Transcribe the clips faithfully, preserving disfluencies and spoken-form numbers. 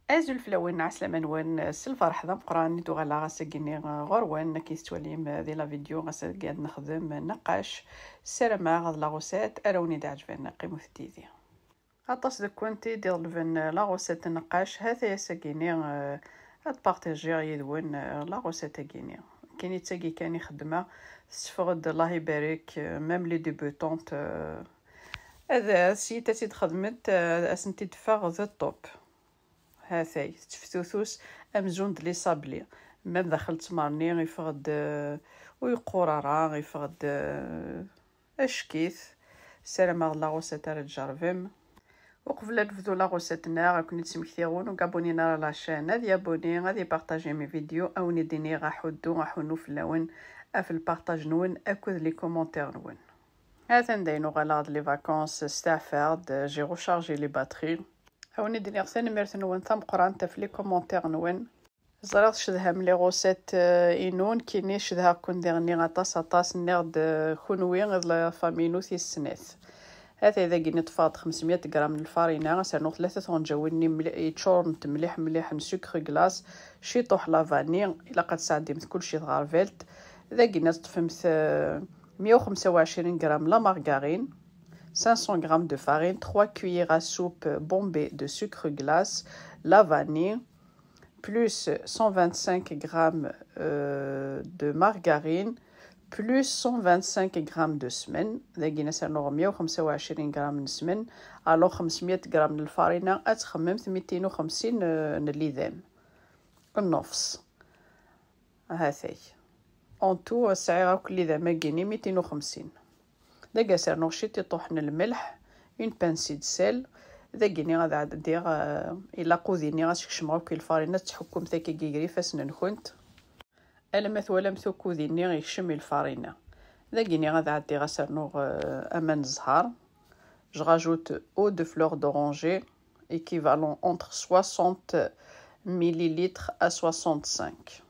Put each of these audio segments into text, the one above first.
Azul fell-awen, ɛeslama-nwen, s lferḥ d ameqqran i d-uɣaleɣ ass-agi-nni ɣur-wen. Akken tettwalim di la vidéo, ass-agi ad nexdem naqac. Ssarameɣ d la recette ara wen-d-iɛeǧben, qqimut-d yid-i. Aṭas deg-went i d-iḍelben la recette n naqac, ha-t-ay ass-agi-nni, eh, ad partagiɣ yid-wen, eh, la recette-agi-nni. Akken i d tagi kan i xeddmeɣ, tesseffeɣ-d, Allah ibarek, eh, même les débutantes, eh, ad, ad s-yit ad tt-id-xedment, eh, ad sent-id-teffeɣ d top. Ha-t-ay, tetteftutus amzun d les sablés. Même daxel ttmer-nni, yeffeɣ-d, eh, ur yeqqur ara, yeffeɣ-d, eh, ackit. Ssarameɣ d la recette ara tjerrbem. Uqbel ad nebdu la recette-nneɣ, ad ken-id-smektiɣ win ur abonné ara la chaîne, ad yabonné, ad ipartaji mes vidéos, ad wen-id-iniɣ aḥuddu, aḥunnu fell-awen, ɣef lpartaj-nwen akked les commentaires-nwen. Ha-t-an dayen uɣaleɣ-d les vacances, steɛfaɣ-d, j'ai rechargé les batteries. Ad wen-id-iniɣ tanemmirt-nwen tameqqrant ɣef les commentaires-nwen. Ẓriɣ tcedham les recettes, euh, inu, nekkini cedhaɣ-ken diɣenni aṭas, aṭas. Nniɣ-d, euh, kunwi d la famille-inu tis snat. Ha-t-ay dagi-nni ṭṭfeɣ-d xemsmya gram n lfarina, ad s-rnuɣ tlata tɣenǧawin-nni mli-, yeččurent mliḥ, mliḥ n sucre glace, ciṭuḥ la vanille, ilaq ad tesɛeddimt kulci tɣerbalt. Dagi-nni ad teṭṭfemt, euh, mya u xemsa u ɛecrin gram la margarine, cinq cents grammes de farine, trois cuillères à soupe bombées de sucre glace, la vanille, plus cent vingt-cinq grammes, euh, de margarine, plus cent vingt-cinq grammes de smen. Dagi-nni ad s-rnuɣ mya u xemsa u ɛecrin gram n smen, alors xemsmya gram n lfarina, ad txemmemt mitin u xemsin, euh, n lidan. Nnefs. Ha-t-ay. En tout, sɛiɣ akk lidam-agi-nni mitin u xemsin. Dagi ad s-rnuɣ ciṭiṭuḥ n lmelḥ, une pincée de sel. Dagi-nni ad ɛeddiɣ, euh, ilaq udi-nni ad s-kecmeɣ akk i lfarina, ad tettḥukkumt akkagi gar ifassen-nkent. Alamma twalamt akk udi-nni yekcem i lfarina. Dagi-nni ad ɛeddiɣ ad s-rnuɣ, euh, aman n zzher. Je rajoute eau de fleur d'oranger, équivalent entre soixante millilitres à soixante-cinq.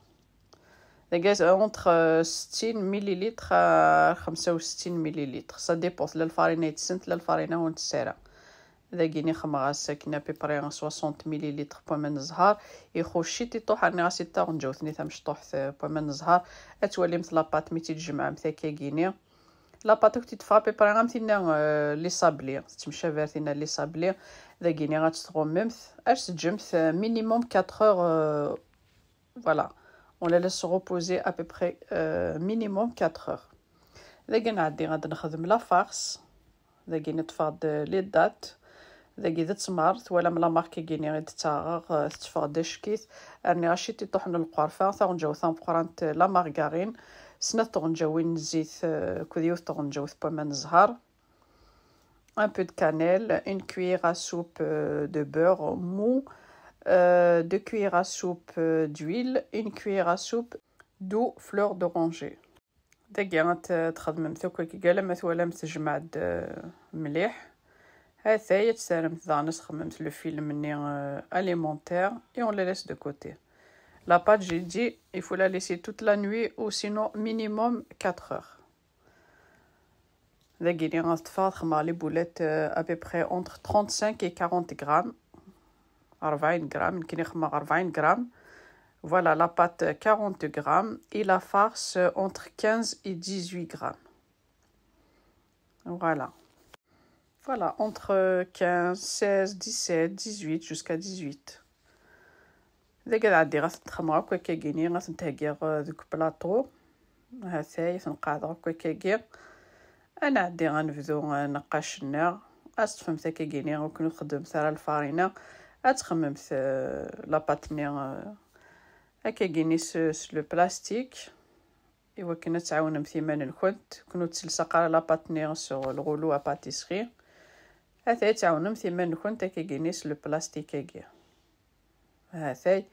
Dagi, entre, euh, settin millilitres à xemsa u settin millilitres. Ça dépend, tella lfarina yettsen, tella lfarina ur nettess ara. Dagi-nni xemmeɣ-as akken à peu près soixante millilitres n waman n zzher. Ixucc ciṭiṭuḥ, rniɣ-as-id taɣenǧawt-nni tamecṭuḥt, euh, n waman n zzher. Ad twalimt la pâte mi tt-id-tjemɛemt akkagi-nni. La pâte akk tt-id-teffeɣ à peu près am tinna, euh, les sablés. Tettemcabi ar tinna les sablés. Dagi-nni ad tt-tɣummemt. Ad tt-teǧǧemt, euh, minimum quatre heures, euh, voilà. On la laisse reposer à peu près, euh, minimum quatre heures. Dagi nɛeddi ad nexdem la farce. Dagi neṭṭfeɣ-d les dattes. Dagi d ttmer, twalam la marque-agi-nni i d-ttaɣeɣ, euh, tetteffeɣ-d acek-it. Rniɣ ciṭiṭuḥ n lqerfa, taɣenǧawt tameqqrant, la margarine, snat tɣenǧawin n zzit, euh, akked yiwet tɣenǧawt n waman n zzher. Un peu de cannelle, une cuillère à soupe, euh, de beurre mou, euh, deux cuillères à soupe, euh, d'huile, une cuillère à soupe d'eau fleur d'oranger. Dagi ad t-, txedmemt akk akka, alamma twalamt tejmeɛ-d, euh, mliḥ. Ha-t-ay ad terremt daɣen ad txedmemt le film-nni, euh, alimentaire et on le laisse de côté. La pâte, j'ai dit, il faut la laisser toute la nuit ou sinon minimum quatre heures. Dagi-nni ad ṭṭfeɣ ad xemmeɣ les boulettes, euh, à peu près entre trente-cinq et quarante grammes. Rebɛin gram, nekkini xemmeɣ rebɛin gram. Voilà, la pâte, quarante grammes et la farce, euh, entre quinze et dix-huit grammes. Voilà. Voilà, entre quinze, seize, dix-sept, dix-huit, jusqu'à dix-huit. Dagi ad ɛeddiɣ ad tent-xemmeɣ akk akkagi-nni, ad tent-heggiɣ, euh, deg plateau. Ha-t-ay, ad ten-qeɛdeɣ akk akkagi. Ad nɛeddi ad nebdu, euh, nneqqac-nneɣ. Ad teṭṭfemt akkagi-nni, ur ken-txeddmemt ara lfarina. Ad txemmemt, euh, la pâte-nni, euh, akkagi-nni s, s le plastique. Iwakken ad tɛawnemt iman-nkent, ken ur ttelseq ara la pâte-nni sur le rouleau à pâtisserie. Ha-t-ay ad tɛawnemt iman-nkent akkagi-nni s le plastique-agi. Ha-t-ay,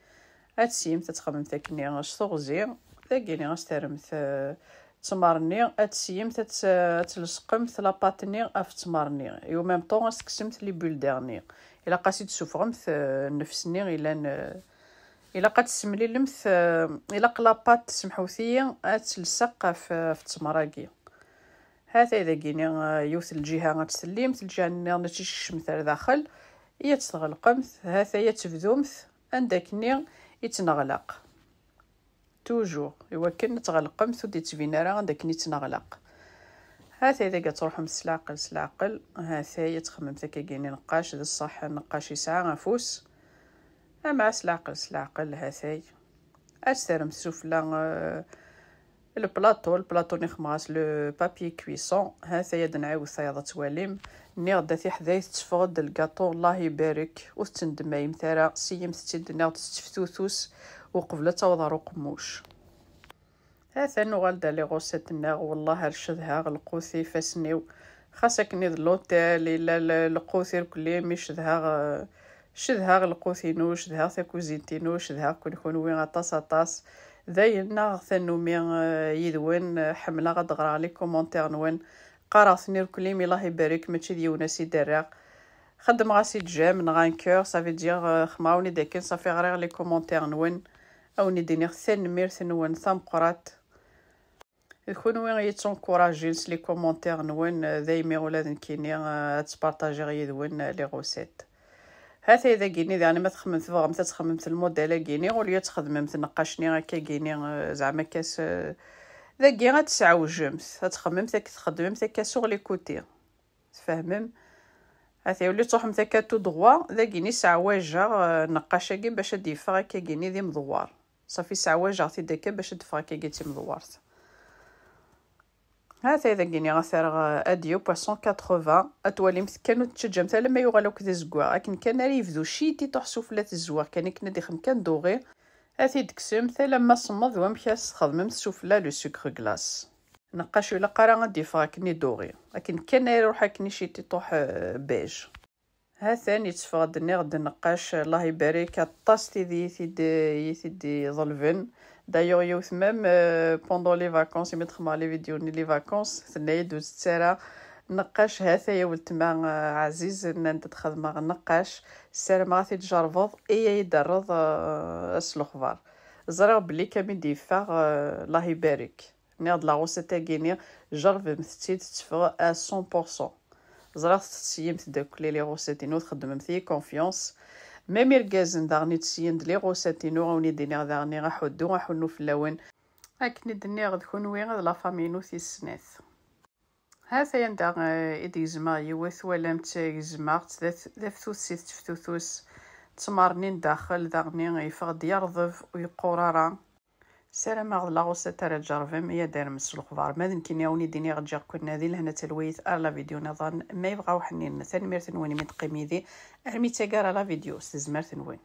ad tesyimt ad txemmemt akkenni s teɣzi, dagi-nni ad s-terremt, eh, ttmer-nni, ad tesyimt ad ts-, ad tlesqemt la pâte-nni ɣef ttmer-nni, et en même temps ad s-tekksemt les bulles d'air-nni. Ilaq ad s-id-tessufɣemt, eh, nnefs-nni ilan, eh, ilaq ad tessemlilemt, eh, ilaq la pâte, semḥewt-iyi, ad tlesseq ɣef, ɣef ttmer-agi. Ha-t-ay dagi-nni, eh, yiwet n lǧiha ad tt-tellimt, lǧiha-nniḍen ad tt-id-tkecmemt ar daxel, i ad tt-tɣelqemt, ha-t-ay ad tebdumt anda akkenni i ttneɣlaq. Toujours, iwakken ad tɣelqemt ur d-ittbin ara anda akken i ttneɣlaq. Hatay dagi ad truḥemt s leɛqel, s leɛqel. Hatay ad txemmemt akkagini neqqac, d ṣṣeḥ neqqac yesɛa afus. Ama s leɛqel, s leɛqel, hatay. Ad terremt sufella, eh, le plateau, le plateau nixmeɣ-as le papier cuisson. Hatay ad nɛiwed tayeḍ ad twalim. Nniɣ-d a tiḥdayt, teffeɣ-d lgaṭu, Allah ibarek, ur tettendemmayemt ara, siyyemt-tt-id, nniɣ-d tetteftutus uqbel ad taweḍ ɣer uqemmuc. Atan nuɣal-d ar les recettes-nneɣ, wellah ar cedhaɣ lqut i ifassen-iw. Xas akken i d l'hôtel, illa l-, lqut irkelli, mi cedhaɣ, eh, cedhaɣ lqut-inu, cedhaɣ takuzint-inu, cedhaɣ-ken kunwi aṭas, aṭas. Dayen, neɣ tannumi, eh, yid-wen, eh, ḥemmleɣ ad d-ɣreɣ les commentaires-nwen. Qqareɣ-ten irkelli, mi Allah ibarek, mačči d yiwen ass i d-rriɣ. Xeddmeɣ-as i j'aime neɣ un cœur, ça veut dire, euh, xemɣawen i d-akken, safi ɣriɣ les commentaires-nwen. A wen-id-iniɣ tanemmirt-nwen tameqqrant. D kunwi i yettunkurajin s les commentaires-nwen, euh, daymi ula d nekkini, euh, ad spartajiɣ yid-wen, euh, les recettes. Hatay dagini, daɣen ma txemmem, tebɣamt ad txemmemt lmudal-agini, au lieu ad txedmemt nneqqac-nni akkagini, euh, zeɛma akka s, euh, dagi ad tesɛewjemt, ad txemmemt akka, txeddmemt akka sur les côtés. Tfehmem? Hatay, au lieu ad truḥemt akka tout droit, dagini sɛewjaɣ, euh, nneqqac-agi bac ad d-yeffeɣ akkagini d imḍewwer. Safi sɛewjaɣ-t-id akka bac ad d-teffeɣ akkagi d timḍewwert. Hatay dagini ad t-rreɣ, euh, ad d-yeww à cent quatre-vingts, ad twalimt kan ur t-tettaǧǧamt alamma yuɣal akk d azeggaɣ. Akken kan ara yebdu ciṭiṭuḥ sufella tezweɣ kan akken ad ixem kan doré, ad t-id-tekksemt alamma semmeḍ d wamek ara s-txedmemt sufella le sucre glace. Nneqqac ur ilaq ara ad d-yeffeɣ akken i doré. Akken kan ara iruḥ akken i ciṭiṭuḥ, euh, beige. Hatan yetteffeɣ-d, nniɣ-d nneqqac, Allah ibarek, aṭas tid i t-id, i t-id-iḍelben. D'ailleurs, yiwet même, euh, pendant les vacances, imi d-xemmeɣ les vidéos-nni les vacances, tenna-yi-d ur tett ara nneqqac. Hatay a weltma, euh, ɛziz, nnan-d ad xedmeɣ nneqqac. Ssarameɣ ad t-id-tjerrbeḍ, i ad yi-d-terreḍ, euh, s lexbar. Ẓriɣ belli kan mi d-yeffeɣ, euh, Allah ibarek. Nniɣ-d la recette-agi-nni, jerrbemt-tt-id, tetteffeɣ à cent pour cent. Ẓriɣ tettṣeyyimt-d akk les recettes-inu, txeddmemt-iyi confiance. Même irgazen daɣen i ttṣeyyin-d les recettes-inu, a wen-id-iniɣ daɣen aḥuddu, aḥunnu fell-awen. Akken i d-nniɣ d kunwi, d la famille-inu tis snat. Hatay anda, eh, i d-gezmeɣ yiwet, twalam-tt, gezmeɣ-tt, d at-, d aftut si teftutut, ttmernin daxel, daɣen yeffeɣ-d yerḍeb, ur yeqqur ara. Ssarameɣ d la recette ara tjerrbem, i ad d-terrem s lexbar. Ma d nekkini a wen-id-iniɣ ǧǧiɣ-ken di lehna d talwit ar la vidéo niḍen, ma yebɣa uḥnin. Tanemmirt-nwen imi d-teqqim yid-i armi d taggara la vidéo, s tezmert-nwen.